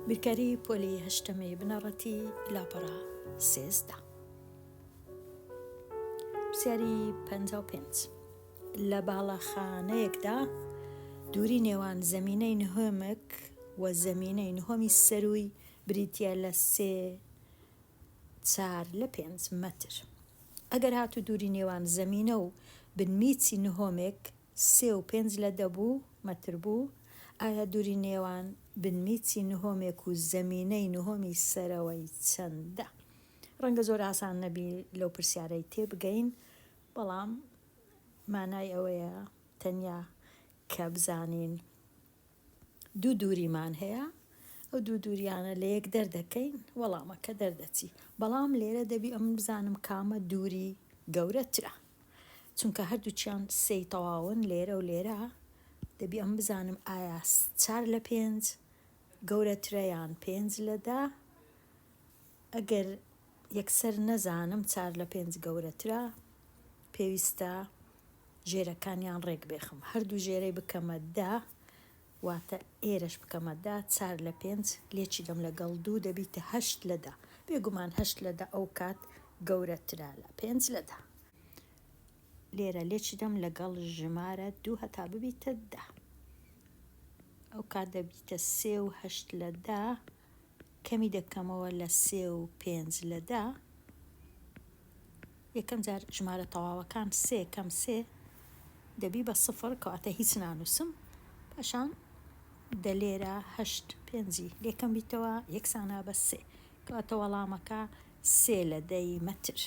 بیرکاری پۆلی هەشتەمی بنەڕەتی لاپەڕە 13. پرسیاری 55 لە باڵەخانەیەکدا دووری نێوان زەمینەی نهۆمێک و زەمینەی نهۆمی سەرووی بریتییە لە سێ چار لە پێنج مەتر. ئەگەر هاتوو دووری نێوان زەمینە و بنمیچی نهۆمێک سێ و پێنج لە دە بوو مەتر بوو، ئایا دووری نێوان بنمیچی نهۆمێک و زەمینەی نهۆمی سەرەوەی چەندە؟ ڕەنگە زۆر ئاسان نەبی لەو پرسیارەی تێبگەین، بەڵام مانای ئەوەیە تەنیا کە بزانین دوو دووریمان هەیە، ئەو دوو دووریانە لە یەک دەردەکەین وەڵامەکە دەردەچی، بەڵام لێرە دەبی ئەمن بزانم کامە دووری گەورەترە، چونکە هەردووکیان سێی تەواون لێرە و لێرە، دەبی ئەمن بزانم ئایا چار لە پێنج گەورەترە یان پێنج لە دە، ئەگەر یەکسەر نەزانم چار لە پێنج گەورەترە پێویستە ژێرەکانیان ڕێک بێخم هەردوو ژێرەی بکەمە دە واتە ئێرەش بکەمە دە چار لە پێنج لێکی دەم لەگەڵ دوو دەبیتە هەشت لە دە بێگومان هەشت لە دە ئەو کات گەورەترە لە پێنج لە دە لێرە لێکی دەم لەگەڵ ژمارە دوو هەتا ببیتە دە ئەو کات دەبیتە سێ و هەشت لە دە کەمی دەکەمەوە لە سێ و پێنج لە دە یەکەم جار ژمارە تەواوەکان سێ کەم سێ دەبی بە سفر کەواتە هیچ نانووسم پاشان دە لێرە هەشت پێنجی لێکەم بیتەوە یەکسانە بە سێ کەواتە وەڵامەکە سێ لە دەی مەتر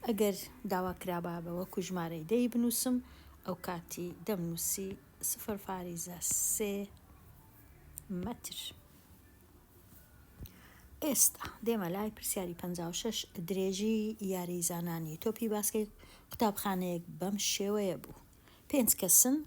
ئەگەر داوا کرابا بە وەکو ژمارەی دەی بنووسم ئەو کاتی دەمنووسی سفر فاریزە سێ مەتر. ئێستا دێمە لای پرسیاری 56 درێژی یاریزانانی تۆپی باسکەی قوتابخانەیەک بەم شێوەیە بوو پێنج کەسن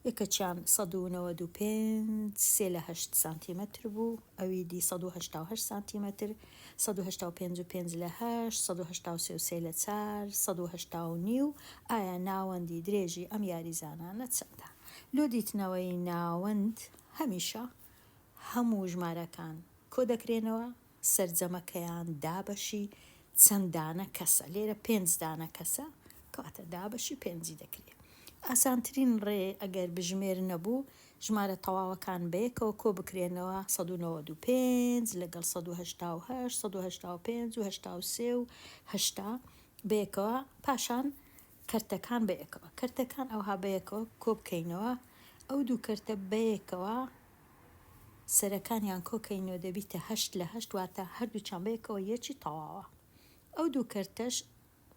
یەکەکیان 195 سێ لە هەشت سانتیمەتر بوو ئەوی دی 188 سانتیمەتر 185 و پێنج لە هەشت 183 و سێ لە چار 180 و نیو ئایا ناوەندی درێژی ئەم یاریزانانە چەندە؟ لۆ دیتنەوەی ناوەند هەمیشە هەموو ژمارەکان کۆدەکرێنەوە سەرجەمەکەیان دابەشی چەند دانە کەسە لێرە پێنج دانە کەسە کەواتە دابەشی پێنجی دەکرێ ئاسانترین ڕێ ئەگەر بژمێر نەبوو ژمارە تەواوەکان بەیەکەوە کۆ بکرێنەوە 195 لەگەڵ 188 185 و 83 و 80 بەیەکەوە پاشان کەرتەکان بەیەکەوە کەرتەکان ئەوها بەیەکەوە کۆبکەینەوە ئەو دوو کەرتە بەیەکەوە سەرەکانیان کۆکەینەوە دەبیتە هەشت لە هەشت واتە هەردووکیان بەیەکەوە یەکی تەواوە ئەو دوو کەرتەش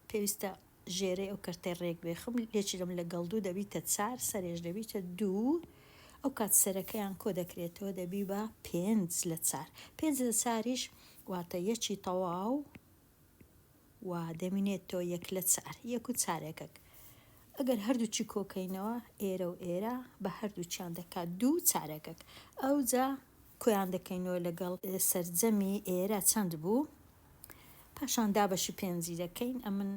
پێویستە ژێرەی ئەو کەرتەی ڕێک بێخم لێکی دەم لەگەڵ دوو دەبیتە چار سەرێش دەبیتە دوو ئەو کات سەرەکەیان کۆ دەکرێتەوە دەبی بە پێنج لە چار پێنج لە چاریش واتە یەکی تەواو و دەمینێتەوە یەک لە چار، یەک و چارێکەک. ئەگەر هەردووکی کۆکەینەوە ئێرە و ئێرە بە هەردووکیان دەکات دوو چارەکەک. ئەوجا کۆیان دەکەینەوە لەگەڵ سەرجەمی ئێرە چەند بوو. پاشان دابەشی پێنجی دەکەین. ئەمن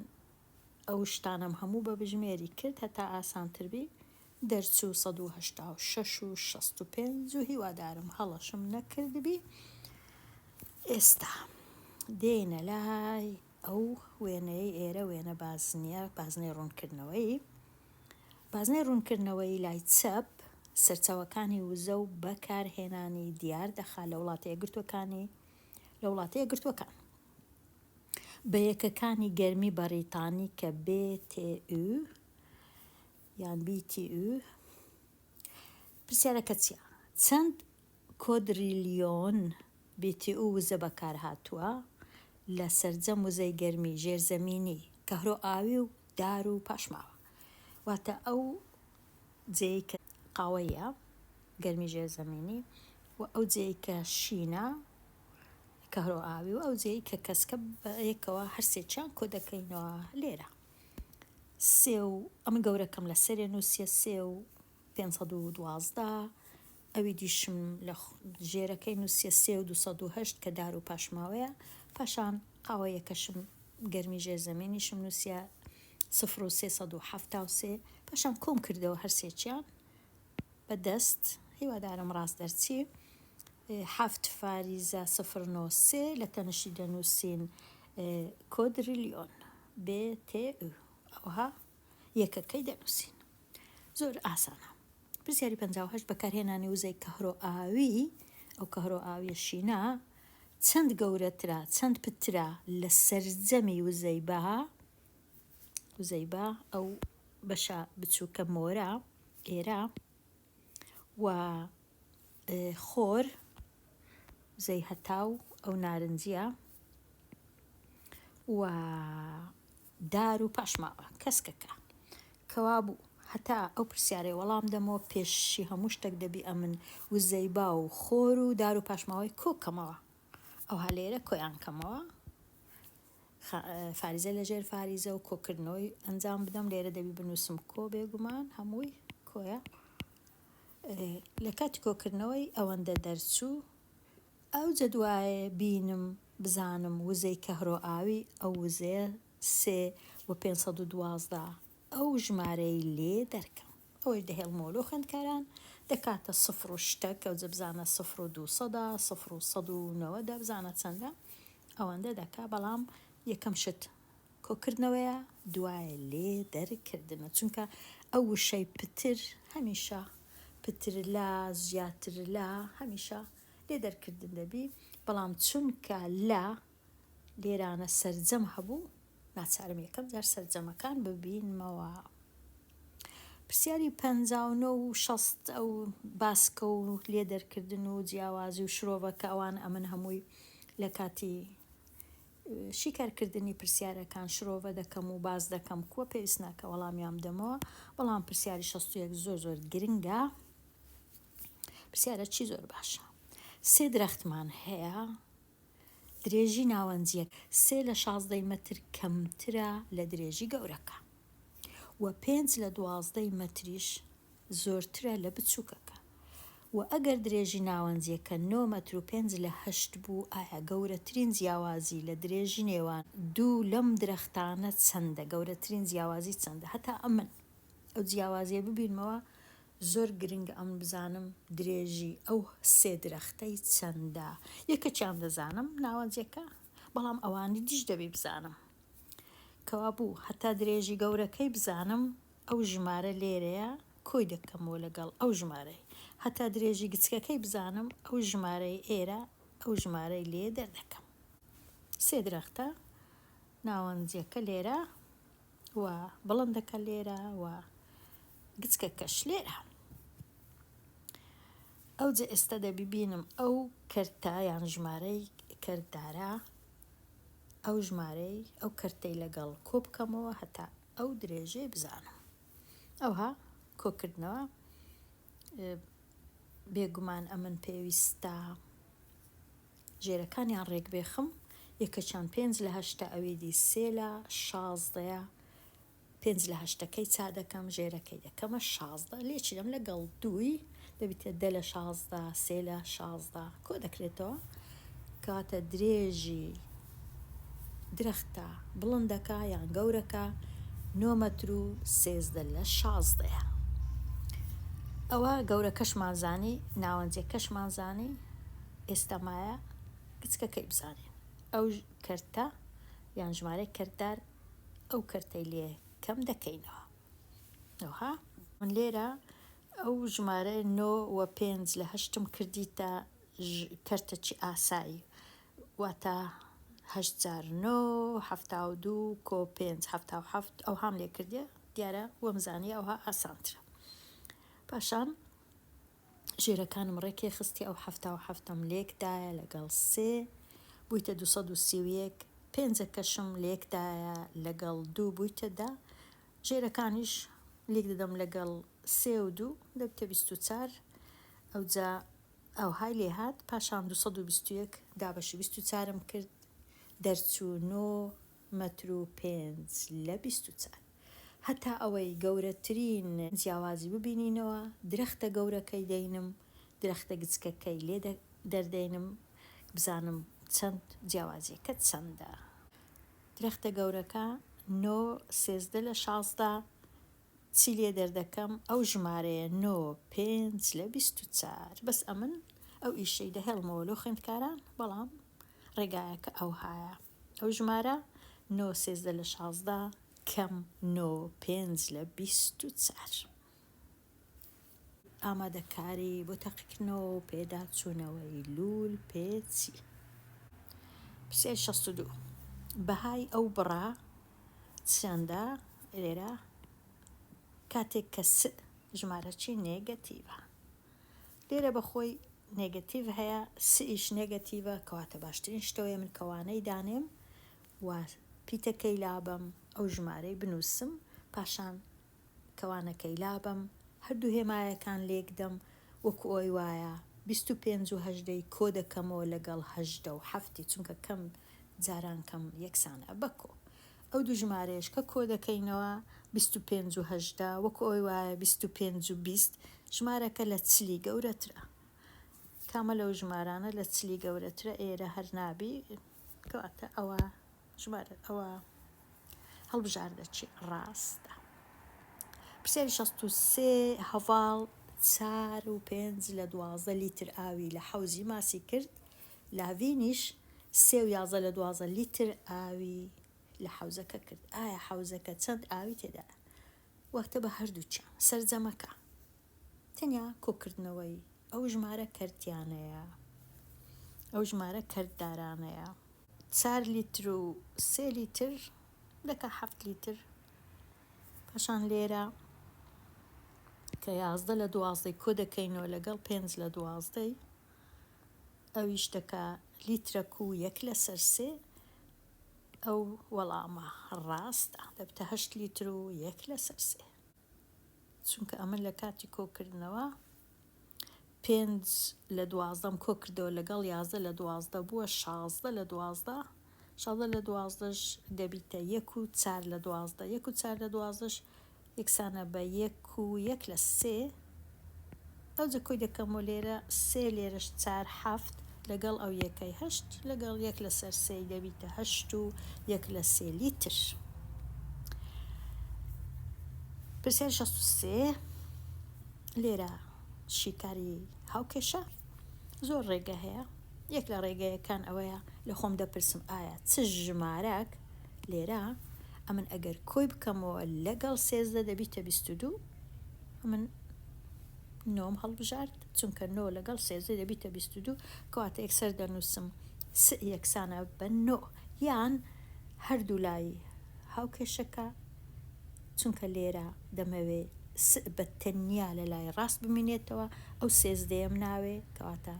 ئەو شتانەم هەموو بە بژمێری کرد هەتا ئاسانتر بی. دەرچوو 186 و 65 و هیوادارم هەڵەشم نەکردبی. ئێستا دێینە لای ئەو وێنەیەی ئێرە وێنە بازنیە بازنەی ڕوونکردنەوەی بازنەی ڕوونکردنەوەی لای چەپ سەرچاوەکانی وزە و بەکارهێنانی دیار دەخا لە وڵاتە یەکگرتووەکانی لە وڵاتە یەکگرتووەکان بە یەکەکانی گەرمی بەڕیتانی کە BTU یان BTU پرسیارەکە چییە؟ چەند کۆدریلیۆن BTU وزە بەکارهاتووە لە سەرجەم وزەی گەرمی ژێرزەمینی، کەهرۆئاوی و دار و پاشماوە. واتە ئەو جێیەی کە قاوەییە، گەرمی ژێرزەمینی، و ئەو جێیەی کە شینە، کەهرۆئاوی و ئەو جێیەی کە کەسکە بەیەکەوە هەرسێکیان کۆدەکەینەوە لێرە. سێ و ئەمن گەورەکەم لە سەرێ نووسیە سێ و 512 ئەوی دیشم لە ژێرەکەی نووسیە سێ و 208 کە دار و پاشماوەیە پاشان قاوەیەکەشم گەرمی ژێرزەمینیشم نووسیە سفر و 373 پاشان کۆم کردەوە هەرسێکیان بە دەست هیوادارم ڕاست دەرچی. حەفت فاریزە سفر نۆ سێ لە تەنشتی دەنووسین کۆدریلیۆن بێ تێ ئو ئەوها یەکەکەی دەنووسین زۆر ئاسانە. پرسیاری 58 بەکارهێنانی وزەی کەهرۆئاوی ئەو کەهرۆئاویە شینە چەند گەورەترە چەند پترە لە سەرجەمی وزەی با وزەی با ئەو بەشە بچووکە مۆرە ئێرە و خۆر وزەی هەتاو ئەو نارنجیە و دار و پاشماوە کەسکەکە کەوابوو هەتا ئەو پرسیارەی وەڵام دەمەوە پێشی هەموو شتەک دەبی ئەمن وزەی با و خۆر و دار و پاشماوەی کۆ کەمەوە ئەوها لێرە کۆیان کەمەوە فاریزە لە ژێر فاریزە و کۆکردنەوەی ئەنجام بدەم لێرە دەبی بنووسم کۆ بێگومان هەمووی کۆیە لە کاتی کۆکردنەوەی ئەوەندە دەرچوو ئەوجە دوایێ بینم بزانم وزەی کەهرۆئاوی ئەو وزەیە سێ و 512 ئەو ژمارەی لێ دەرکەم ئەوەش دەهێڵمەوە لۆ خوێندکاران دەکاتە سفر و شتەک ئەوجە بزانە سفر و دووسەدە سفر و سەد و نەوەدە بزانە چەندە ئەوەندە دەکا بەڵام یەکەم شت کۆکردنەوەیە دوایە لێ دەرکردنە چونکە ئەو وشەی پتر هەمیشە پتر لە زیاتر لە هەمیشە لێ دەرکردن دەبی بەڵام چونکە لە لێرانە سەرجەم هەبوو ناچارم یەکەم جار سەرجەمەکان ببینمەوە. پرسیاری 59 و 60 ئەو باسکە و لێ دەرکردن و جیاوازی و شرۆڤە کە ئەوان ئەمن هەمووی لە کاتی شیکارکردنی پرسیارەکان شرۆڤە دەکەم و باس دەکەم کووە پێویست ناکە وەڵامیان بدەمەوە بەڵام پرسیاری 61 زۆر زۆر گرنگە پرسیارە چی زۆر باشە سێ درەختمان هەیە درێژی ناوەنجیەک سێ لە شازدەی مەتر کەمترە لە درێژی گەورەکە و پێنج لە دوازدەی مەتریش زۆرترە لە بچووکەکە و ئەگەر درێژی ناوەنجیەکە نۆ مەتر و پێنج لە هەشت بوو ئایا گەورەترین جیاوازی لە درێژی نێوان دوو لەم درەختانە چەندە گەورەترین جیاوازی چەندە هەتا ئەمن ئەو جیاوازیە ببینمەوە زۆر گرنگە ئەمن بزانم درێژی ئەو سێ درەختەی چەندە یەکەکیان دەزانم ناوەنجەکە بەڵام ئەوانی دیش دەبی بزانم کەوابوو هەتا درێژی گەورەکەی بزانم ئەو ژمارە لێرەیە کۆی دەکەمەوە لەگەڵ ئەو ژمارەی هەتا درێژی گچکەکەی بزانم ئەو ژمارەی ئێرە ئەو ژمارەی لێ دەردەکەم سێ درەختە ناوەنجەکە لێرە و بڵندەکە لێرە و گچکەکەش لێرە ئەوجە ئێستا دەبی بینم ئەو کەرتە یان ژمارەی کەرتدارە ئەو ژمارەی ئەو کەرتەی لەگەڵ کۆ بکەمەوە هەتا ئەو درێژەی بزانم ئەوها کۆکردنەوە بێگومان ئەمن پێویستە ژێرەکانیان ڕێک بێخم یەکەکیان پێنج لە هەشتە ئەوی دی سێ لە شازدەیە پێنج لە هەشتەکەی چا دەکەم ژێرەکەی دەکەمە 16 لێکی دەم لەگەڵ دووی دەبیتە دە لە 16 سێ لە 16 کۆ دەکرێتەوە کەواتە درێژی درەختە بڵندەکە یان گەورەکە نۆ مەتر و سێزدە لە شازدەیە ئەوە گەورەکەشمان زانی ناوەنجەکەشمان زانی ئێستا مایە گچکەکەی بزانین ئەو کەرتە یان ژمارەی کەرتدار ئەو کەرتەی لێ کەم دەکەینەوە ئەوها من لێرە ئەو ژمارە نۆ و پێنج لە هەشتم کردیتە کەرتەکی ئاسایی واتە هەشت جار نۆ 72 کۆ پێنج 77 ئەوهام لێ کردیە دیارە وەمزانی ئەوها ئاسانترە پاشان ژێرەکانم ڕێکێ خستی ئەو 77م لێک دایە لەگەڵ سێ بوویتە 231 پێنجەکەشم لێک دایە لەگەڵ دوو بوویتە دە ژێرەکانیش لێک دەدەم لەگەڵ سێ و دوو دەبتە 24 ئەوجا ئەوهای لێهات پاشان 221 دابەشی 24م کرد دەرچوو نۆ مەتر و پێنج لە 24 هەتا ئەوەی گەورەترین جیاوازی ببینینەوە درەختە گەورەکەی دەینم درەختە گچکەکەی لێ دەردەینم بزانم چەند جیاوازیەکە چەندە درەختە گەورەکە نۆ سێزدە لە 16 چی لێ دەردەکەم ئەو ژمارەیە نۆ پێنج لە 24 بەس ئەمن. ئەو ئیشەی دەهێڵمەوە لۆ خوێندکاران بەڵام ڕێگایەکە ئەوهایە ئەو ژمارە نۆ 13 لە 16 کەم نۆ پێنج لە 24. ئامادەکاری بۆ تاقیکردنەوە و پێداچوونەوەی لوول پێچی. پرسیاری 62 بەهای ئەو بڕە چەندە لێرە کاتێک کە س ژمارەکی نێگەتیڤە لێرە بەخۆی نێگەتیڤ هەیە سئیش نێگەتیڤە کەواتە باشترین شتەوەیە من کەوانەی دانێم و پیتەکەی لابەم ئەو ژمارەی بنووسم پاشان کەوانەکەی لابەم هەردوو هێمایەکان لێکدەم وەکو ئەوی وایە 25 و هەژدەی کۆ دەکەمەوە لەگەڵ هەژدە و حەفتی چونکە کەم جاران کەم یەکسانە بە کۆ ئەو دوو ژمارەیەش کە کۆ دەکەینەوە 25 و هەژدە وەکو ئەوی وایە 25 و 20 ژمارەکە لە چلی گەورەترە کامە لەو ژمارانە لە چلی گەورەترە ئێرە هەر نابی کەواتە ئەوە ژمارە ئەوە هەڵبژاردە چی ڕاستە. پرسیاری 63 هەڤاڵ چار و پێنج لە 12 لیتر ئاوی لە حەوزی ماسی کرد لاڤینیش سێ و 11 لە 12 لیتر ئاوی لە حەوزەکە کرد ئایا حەوزەکە چەند ئاوی تێدایە وەختە بە هەردووکیان سەرجەمەکە تەنیا کۆکردنەوەی ئەو ژمارە کەرتیانەیە ئەو ژمارە کەرتدارانەیە چار لیتر و سێ لیتر دەکا حەفت لیتر پاشان لێرە کە یازدە لە دوازدەی کۆ دەکەینەوە لەگەڵ پێنج لە دوازدەی ئەویش دەکا لیترەک و یەک لەسەر سێ ئەو وەڵامە ڕاستە دەبتە هەشت لیتر و یەک لەسەر سێ چونکە ئەمن لە کاتی کۆکردنەوە پێنج لە دوازدەم کۆ کردەوە لەگەڵ یازدە لە دوازدە بووە شازدە لە دوازدە شازدە لە دوازدەش دەبیتە یەک و چار لە دوازدە یەک و چار لە دوازدەش یەکسانە بە یەک و یەک لە سێ ئەوجە کۆی دەکەمەوە لێرە سێ لێرەش چار حەفت لەگەڵ ئەو یەکەی هەشت لەگەڵ یەک لەسەر سێی دەبیتە هەشت و یەک لە سێ لیتر. پرسیاری 63 لێرە شیکاری هاوکێشە زۆر ڕێگە هەیە یەک لە ڕێگەیەکان ئەوەیە لە خۆم دەپرسم ئایا چ ژمارەک لێرە ئەمن ئەگەر کۆی بکەمەوە لەگەڵ سێزدە دەبیتە 22 ئەمن نۆم هەڵبژارد چونکە نۆ لەگەڵ سێزدە دەبیتە 22 کەواتە یەکسەر دەنووسم س یەکسانە بە نۆ یان هەردوو لای هاوکێشەکە چونکە لێرە دەمەوێ س بە تەنیا لە لای ڕاست بمینێتەوە ئەو سێزدەیەم ناوێ کەواتە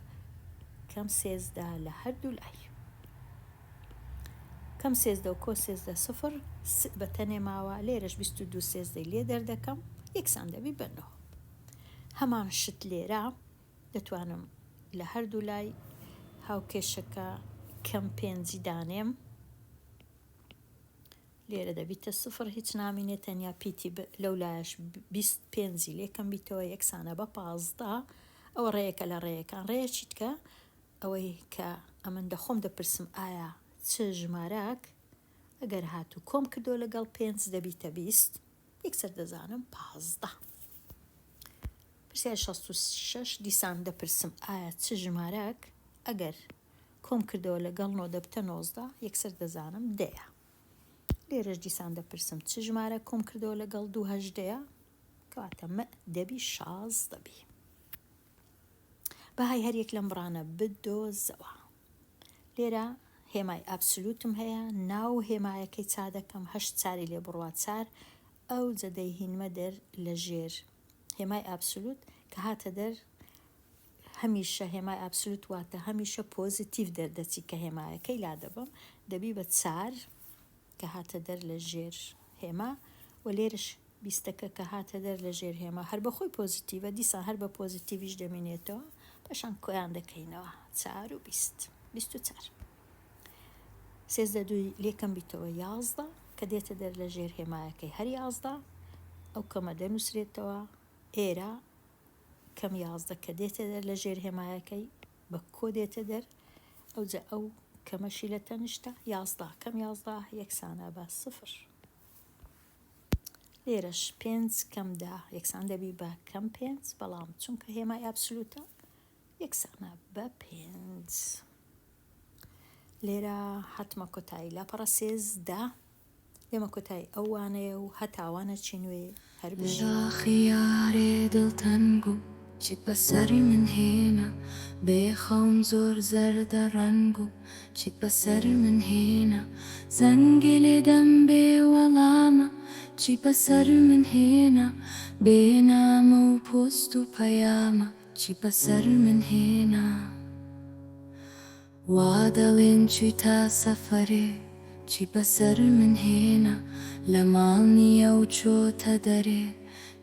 کەم سێزدە لە هەردوو لای کەم سێزدە و کۆ سێزدە سفر س بە تەنێ ماوە لێرەش 22 سێزدەی لێ دەردەکەم یەکسان دەبی بە نۆ هەمان شت لێرە دەتوانم لە هەردوو لای هاوکێشەکە کەم پێنجی دانێم لێرە دەبیتە سفر هیچ نامینێ تەنیا پیتی ب لەو لایەش 20 پێنجی لێ کەم بیتەوە یەکسانە بە پازدە ئەوە ڕێیەکە لە ڕێیەکان ڕێیەکی تکە ئەوەی کە ئەمن دەخۆم دەپرسم ئایا چ ژمارەک ئەگەر هاتوو کۆم کردەوە لەگەڵ پێنج دەبیتە 20 یەکسەر دەزانم پازدە. پرسیاری 66 دیسان دەپرسم ئایا چ ژمارەک ئەگەر کۆم کردەوە لەگەڵ نۆ دەبتە نۆزدە یەکسەر دەزانم دەیە. لێرەش دیسان دەپرسم چ ژمارە کۆم کردەوە لەگەڵ دوو هەژدەیە کەواتە مە دەبی شازدە بی. بەهای هەر یەک لەم بڕانە بدۆزەوە. لێرە هێمای ئابسلوتم هەیە ناو هێمایەکەی چا دەکەم هەشت چاری لێ بڕوا چار ئەوجە دەیهینمە دەر لە ژێر هێمای ئابسلوت کە هاتە دەر هەمیشە هێمای ئابسلوت واتە هەمیشە پۆزیتیڤ دەردەچی کە هێمایەکەی لادەبەم دەبی بە چار کە هاتە دەر لە ژێر هێما و لێرش بیستەکە کە هاتە دەر لە ژێر هێما هەر بە خۆی پۆزیتیڤە دیسان هەر بە پۆزیتیڤیش دەمینێتەوە پاشان کۆیان دەکەینەوە چار و بیست 24 سێزدە دووی لێکەم بیتەوە یازدە کە دێتە دەر لە ژێر هێمایەکەی هەر یازدە ئەو کەمە دەنووسرێتەوە ئێرە کەم یازدە کە دێتە دەر لە ژێر هێمایەکەی بە کۆ دێتە دەر ئەوجا ئەو کەمەشی لە تەنیشتە یازدە کەم یازدە یەکسانە بە سفر. لێرەش پێنج کەم دە یەکسان دەبی بە کەم پێنج بەڵام چونکە هێمای ئابسلوتە. یەکسانە بە پێنج. لێرە هاتمە کۆتایی لاپەڕە 13. لێمە کۆتایی ئەو وانەیە و هەتا وانەکی نوێ هەر بژین. داخی یارێ دڵتەنگ و چیت بەسەر من هێنا بێ خەوم زۆر زەردە ڕەنگ و چیت بەسەر من هێنا زەنگێ لێدەم بێ وەڵامە چیت بەسەر من هێنا بێ نامە و پۆست و پەیامە چیت بەسەر من هێنا وا دەڵێن چویتە سەفەرێ چی بەسەر من هێنا لە ماڵ نییە و چۆتە دەرێ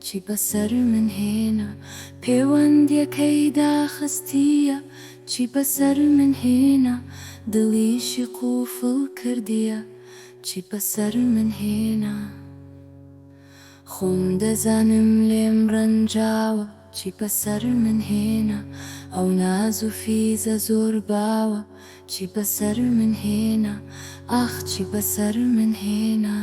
چی بەسەر من هێنا پێوەندیەکەی داخستیە چی بەسەر من هێنا دڵیشی قوفڵ کردیە چی بەسەر من هێنا خۆم دەزانم لێم ڕەنجاوە چی بەسەر من هێنا ئەو ناز و فیزە زۆر باوە چی بەسەر من هێنا ئاخ چی بەسەر من هێنا.